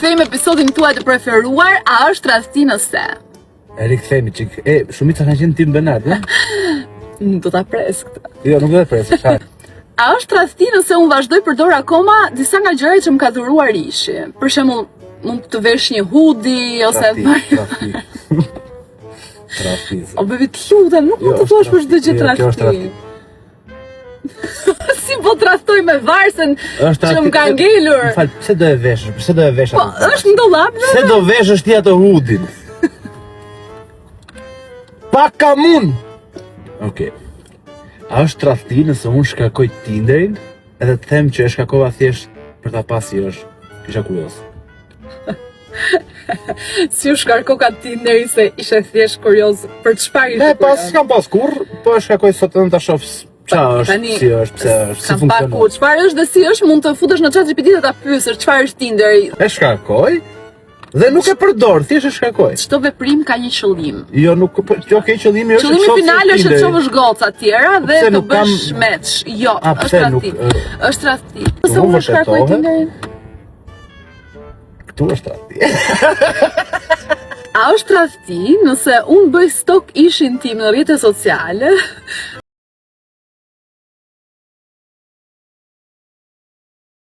Rikthejmë episodin tuaj të preferuar, a është tradhti nëse? E rikthehemi çik. E shumica kanë qenë Tim Bernard, ëh? Do ta pres këtë. Jo, nuk do ta pres, çfarë? A është tradhti nëse unë vazhdoj përdor akoma disa nga gjërat që më ka dhuruar ishi? Për shembull, mund të vesh një hoodie ose Tradhti, tradhti. Tradhti. O bebi të lutem, nuk mund Jo, të është thuash për çdo gjë tradhti. Jo, kjo është tradhti. si po tradhtoj me varsen Është që më ka ngelur? Më fal, pse do e veshësh? Pse do e vesh Po, atë? është në dollap dhe Pse do veshësh ti atë hoodin? Pa kamun. Okej. A është tradhti nëse unë shkarkoj Tinderin edhe të them që e shkarkova thjesht për ta pas si është? Isha kurioz. si u shkarkoka Tinderi se ishe thjesht kurioz për çfarë ishe Ne pas kurioz? s'kam pas kurr, po e shkarkoj sot edhe ta shoh s- ça është, Tani, si është, pse është, si Kam pa funksionon. ku, çfarë është dhe si është, mund të futesh në ChatGPT dhe ta pyesësh çfarë është Tinderi. E shkarkoj dhe nuk e përdor, thjesht e shkarkoj. Çdo veprim ka një qëllim. Jo, nuk po, okay, qëllimi është Qëllimi të shoh si final është të Tinderi. shohësh goca tjera dhe Pse të nuk kam- bësh match. Jo, A, është pse nuk, tradhti. ë, Është tradhti. Pse Nuk unë shkarkoj vërtetohet? Tinderin? Këtu është tradhti. A është tradhti nëse unë bëj stalk ishin tim në rrjete sociale?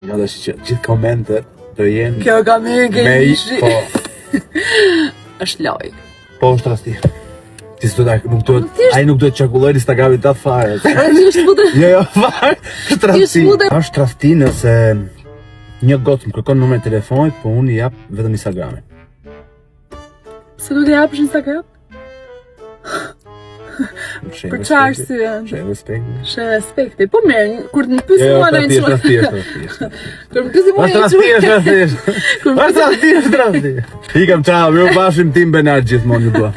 Ja dhe që gjithë komentet do jenë Kjo ka mirë ke me ishi. po, Është lojë. po është tradhti. Ti s'do ta nuk duhet, Thjesht- ai nuk duhet qarkullojë në Instagramin ta fare. Thjesht futet Jo, jo, fare. Është tradhti. Thjesht futet- Është tradhti nëse një gocë më kërkon numrin e telefonit, po unë i jap vetëm Instagramin. Se do t'i japësh Instagram? Shenjë Për çfarë respekti. arsye? Shenjë respekti. Shenjë respekti. Po mirë, kur të më pyesin Jo, jo, mua është në tradhti, është tradhti, është tradhti. Kur më pyesin mua Është në tradhti, është tradhti. Kur më Është tradhti, është tradhti. Ikëm, ciao, ju bashim Tim Bernard gjithmonë ju dua.